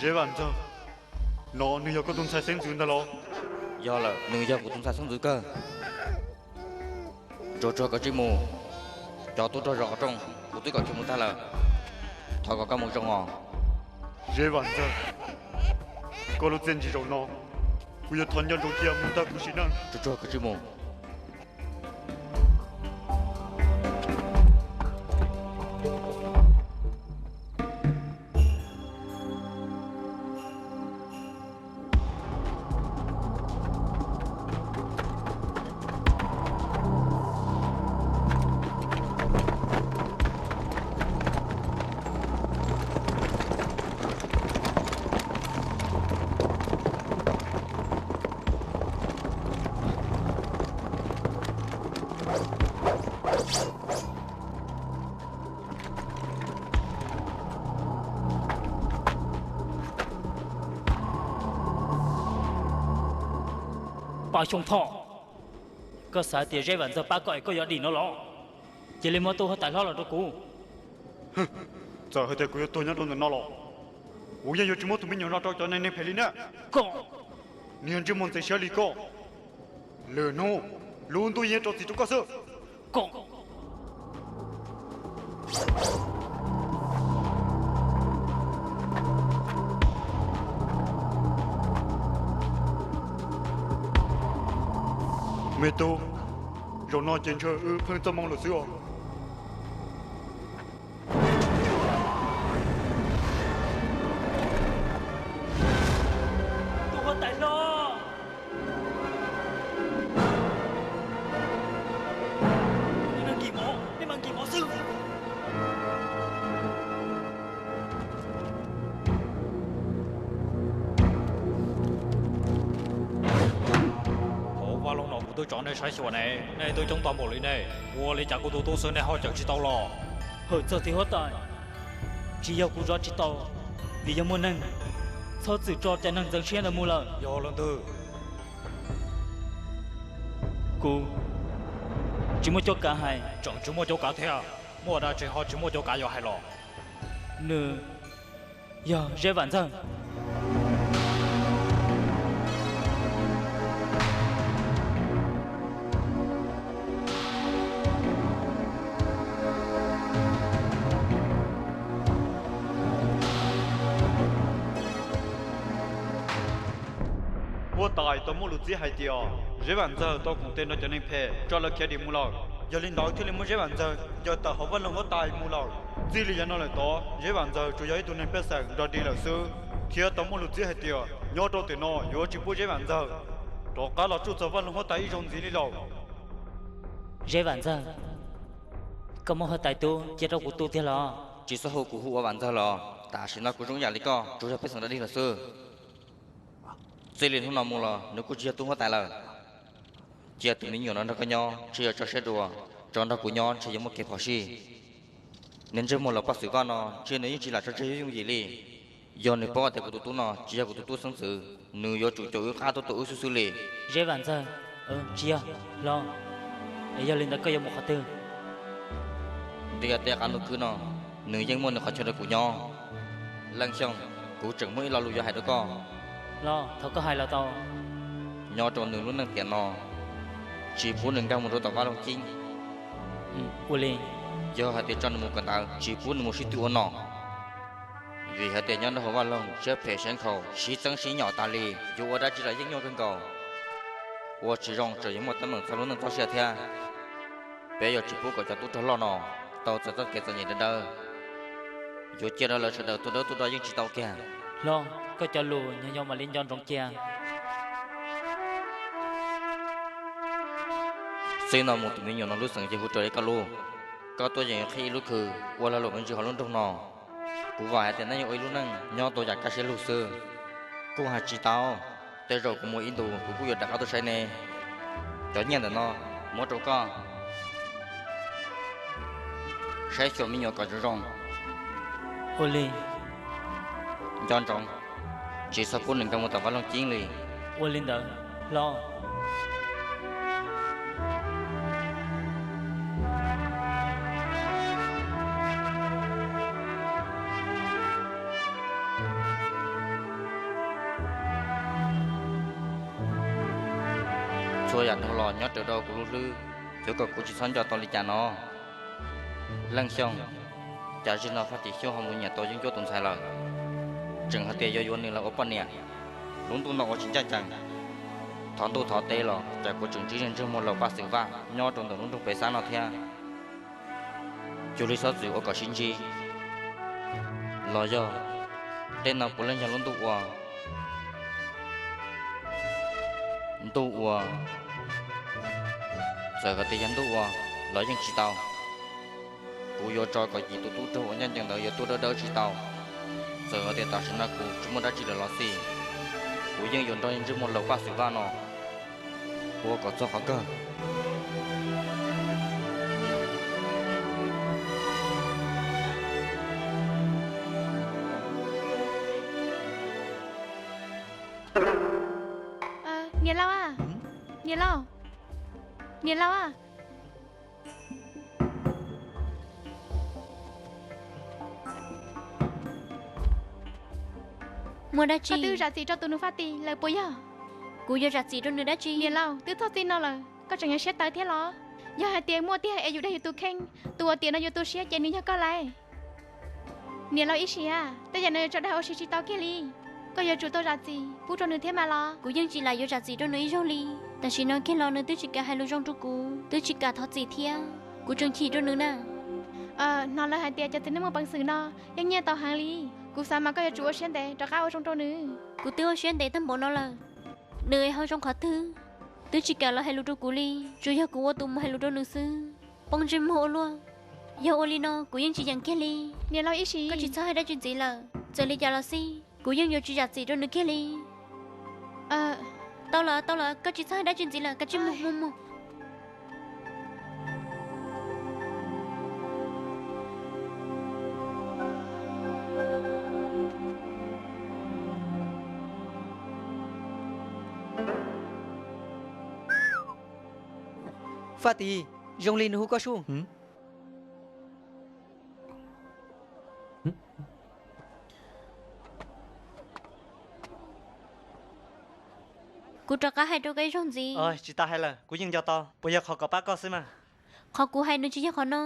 Zeb Vam Ntxawg, no nws yog koj tus ntxhais xeeb ntxwv ntag los? Yog lawm, nws yog kuv tus ntxhais xeeb ntxwv kawg. Tsuag tsuag kav tsij mus, cov tub rog zos qhov rooj kuv twb kom khiav mus tag lawm. Thov kom koj mus zoo os. Zeb Vam Ntxawg, koj lub txiaj ntsig zaum no, kuv yuav thov nco ntsoov cia mus tag kuv sim neej. Tsuag tsuag kav tsij mus. Paj Xyooj Thoj, koj xav tias Zeb Vam Ntxawg pab koj es koj yuav dim no los? Cia li muab tus huab tais hlob los rau kuv. Txawm hais tias kuv yuav tuag nyob rau ntawm no los, kuv yeej yuav tsis muab tus me nyuam no rau cov neeg neeg phem li na. Koj niag ntsej muag ntxeev siab li koj, lwm hnub lub ntuj yeej rau txim rau koj xwb. Koj me tub, zaum no ces ntshe wb pheej txoj hmoo lawm xwb os. Tus huab tais hlob, nej mas nkig mov, nej mas nkig mov xwb. Hauv vaj loog no kuv twb tso nej saib xyuas ne, nej twb coob tau npaum li ne, ua li cas kuv tus tub xwb nej ho cawm tsis tau los? Hawm txog tiag huab tais, tsis yog kuv zov tsis tau, vim yog muaj neeg txhob txwm tso cov neeg ntxeev siab ntawd mus lawm. Yog leej twg? Kuv tsis muaj cuab kav hais. Tseem tsis muaj cuab kav thiab? Muaj dab tsi ho tsis muaj cuab kav yuav hais los? Nws yog Zeb Vam Ntxawg. Huab tais tau muaj lus txib hais tias Zeb Vam Ntxawg tau koom tes nrog cov neeg phem tso lawv khiav dim mus lawm. Yog li ntawd thiaj li muab Zeb Vam Ntxawg ncaws tawm hauv vaj loog huab tais mus lawm. Txij li yav no lawm tod Zeb Vam Ntxawg tsuas yog ib tug neeg pej xeem nrog dim lawm xwb, thiab tau muaj lus txib hais tias nyob rau tiam no yuav tsis pub Zeb Vam Ntxawg rov qab los tsuj txog vaj loog huab tais ib zaug ntxiv li lawm. Zeb Vam Ntxawg, koj muab huab tais tub cia rau kuv tu tiag los? Tsis txhob hu kuv hu ua Vam Ntxawg los, tam sim no kuv zoo ib yam li koj, tsuas yog pej xeem nrog dim lawm xwb. Txij li hnub no mus los nws kuj tsis yog tub huab tais lawm. Cia tus me nyuam no nrog koj nyob ntshe yuav tso siab dua, tso nrog kuv nyob ntshe yuav muaj kev phom sij. Nws ntsej muag los poj xwm koj no ntshe nws yeej tsis lam tso tseg yooj yooj yim li. Yog nws paub tias kuv tus tub no tsis yog kuv tus tub xeeb ntxwv, nws yuav tsum caum wb qab tuaj tua wb xwb xwb li. Zeb Vam Ntxawg, tsis yog los, es yog li ntawd koj yuav mus qhov twg? Ntiaj teb qab ntuj khwb no, nws yeej muaj nws qhov chaw rau kuv nyob. Leej Xyooj, kuv tseem muaj ib lo lus yuav hais rau koj. Los thov koj hais los tau. Nyob rau nws lub neej tiam no, tsis pub nws nkag mus rau tom vaj loog ceeb. Ua li, yog hais tias tso nws mus kawm ntawv tsis pub nws mus sib tw ua nom, vim hais tias nyob rau hauv vaj loog siab phem siab nkhaus, sib txeeb sib nyom tas li, yuav ua dab tsi los yeej nyuaj kawg nkaus. Ua tsis zoo tseem yuav muaj teeb meem txog lub neej txoj sia thiab. Peb yuav tsis pub kom cov tub rog loj no tau txais txoj kev txom nyem dawb dawb. Yuav cia rau lawv sawv daws tuaj dawb tuaj do yeej tsis tau kiag. Hlob, koj cov lus nyob nyob mam li nco ntsoov cia. Txij no mus tus me nyuam no lub xeem ces hu raws li koj lub. Koj tuaj yeem yuav qhib ib lub khw ua lag luam me ntsis hauv lub nroog no. Kuv vam hais tias nej yuav ua ib lub neej nyob tau yam kaj siab lug xwb. Kuj hais tsis tau, tej zaum kuv mus ib ntus kuv kuj yuav rov qab tuaj saib nej. Cov nyiaj ntawm no muab rau koj, saib xyuas me nyuam kom zoo zoo. Ua li. Nco ntsoov, tsis txhob pub nws nkag mus tom vaj loog ceeb li. Ua li ntawd, hlob. Yam dhau los nyob raws rau kuv lub hlwb, yuav kom kuv tsis txhob nco tau li cas no. Leej Xyooj, cas zaum no Faj Tim Xyooj ho mus nyiam tau Yeeb Ncuab tus ntxhais lawm. Tseem hais tias yuav yuav nws los ua poj niam. Lub ntuj no ua tsis ncaj ncees, thov ntuj thov teb los cas kuv tseem ntsib niag ntsej muag laus Paj Xwm Vaj nyob rau ntawm lub nroog Pes Xab no thiab. Cia li xov txwm ua kom sib ntsib. Los yog tej no puav leej yog lub ntuj ua. Ntuj ua, txawm hais tias yog ntuj ua los yeej tsis tau. Kuv yuav tso kom yim tus tub rog uas ncaj ncees ntawd yuav tuaj dawb dawb tsis tau. Txawm hais tias tam sim no kuv tsis muaj dab tsi lawm los xij, kuv yeej yuav nrog niag ntsej muag laus Paj Xwm Vaj no ua kom txog qhov kawg. Niam laus, niam laus, niam laus. Muaj dab tsi? Koj twb zam txim rau tus nus Faj Tim lawm puas yog? Kuv yuav zam txim rau nws dab tsi? Niam laus, twb txog txij no lawm koj tseem yuav siab tawv thiab los? Yog hais tias muaj tiag es yus dag yus tus kheej, tus uas tiam no yuav tu siab ces nws yog koj lauj. Niam laus Ib Sim, tej yam no yuav tso dag ua si tsis tau kiag li. Koj yuav tsum tau zam txim pub rau nws thiab mas los. Kuv yeej tsis lam yuav zam txim rau nws ib zaug li. Tam sim no kiag los nws twb tsis kam hais lus zoo rau kuv, twb tsis kam thov txim thiab. Kuv tseem chim rau nws na. Hnov lawv hais tias cov txiv neej muaj peev xwm no yeej nyiaj tau heev li. Kuv xav mas koj yuav tsum ua siab ntev rov qab ua zoo rau nws. Kuv twb ua siab ntev tag npaum no lawm, nws ho zoo qhov twg twb tsis kam los hais lus rau kuv li, tsuas yog kuv ua tus mus hais lus rau nws xwb. Poob ntsej muag ua luaj. Yog ua li no kuv yeej tsis yeem kiag li. Niam laus Ib Sim, koj tsis txhob hais dab tsi ntxiv lawm, txawm li cas los xij kuv yeej yuav tsis zam txim rau nws kiag li. Tau lawm, tau lawm, koj tsis txhob hais dab tsi ntxiv lawm, kav tsij mus mus mus. Faj Tim, zoo li nws hu koj sub. Kuv rov qab hais rau koj ib zaug ntxiv. Tsis tas hais lawm, kuv yeej nco tau, puas yog qhov kom pab koj xwb mas. Qhov kuv hais nws tsis yog qhov no.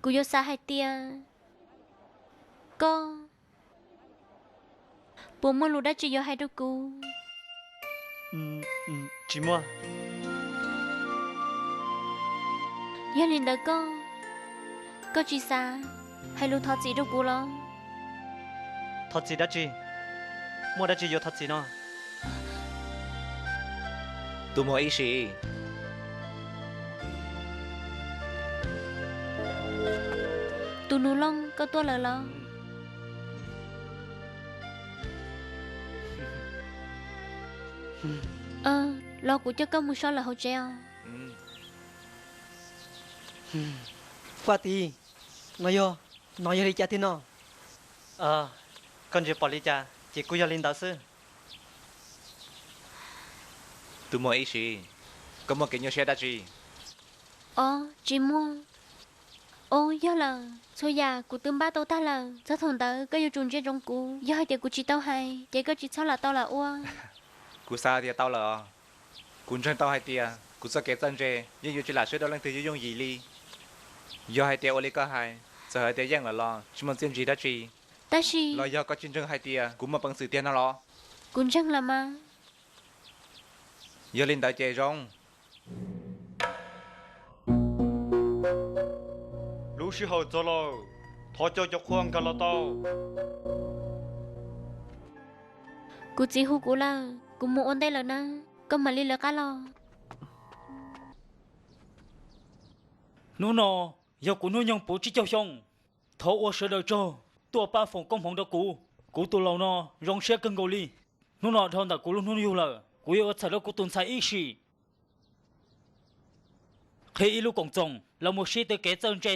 Kuv yuav xav hais tias koj puas muaj lus dab tsi yuav hais rau kuv? Tsis muaj. Yog li ntawd koj, koj tsis xav hais lus thov txim rau kuv los? Thov txim dab tsi? Muaj dab tsi yuav thov txim no? Tus muam Ib Sim. Tus nus Looj, koj tuaj lawm los? Los kuv coj koj mus so lawm hauv tsev os. Faj Tim, no yog, no yog li cas tiag no? Koj ntsia pom li cas ces kuj yog li ntawd xwb. Tus muam Ib Sim, koj muaj kev nyuaj siab dab tsi? Os, tsis muaj. Os, yog lawm, txhua yam kuv twb npaj tau tag lawm. Txog thaum ntawd koj yuav tsum ntsia ntsoov kuv. Yog hais tias kuv tsis tau hais ces koj tsis txhob lam tau lam ua. Kuv xav tias tau lawm os. Kuv ntseeg tau hais tias kuv txoj kev txawj ntse yeej yuav tsis lam siab rau leej twg yooj yooj yim li. Yog hais tias ua li koj hais, txawm hais tias yeej lawm los tsis muaj txiaj ntsig dab tsi. Tab sis los yog koj tsis ntseeg hais tias kuv muaj peev xwm tiag no los? Kuv ntseeg lawm mas. Yog li ntawd ces zoo. Lub sij hawm txog lawm, thov caw cov qhua nkag los tau. Kuv txiv hu kuv lawm, kuv mus ua ntej lawm na, koj mam li lawv qab los. Hnub no yog kuv hnub nyoog puv tsib caug xyoo. Thov ua sawv daws tsaug tuaj pab foom koob hmoov rau kuv. Kuv tus laus no zoo siab kawg nkaus li. Hnub no dhau ntawm kuv lub hnub yug lawm, kuv yuav ua txhawm rau kuv tus ntxhais Ib Sim qhib ib lub koom txoos los mus sib tw kev txawj ntse.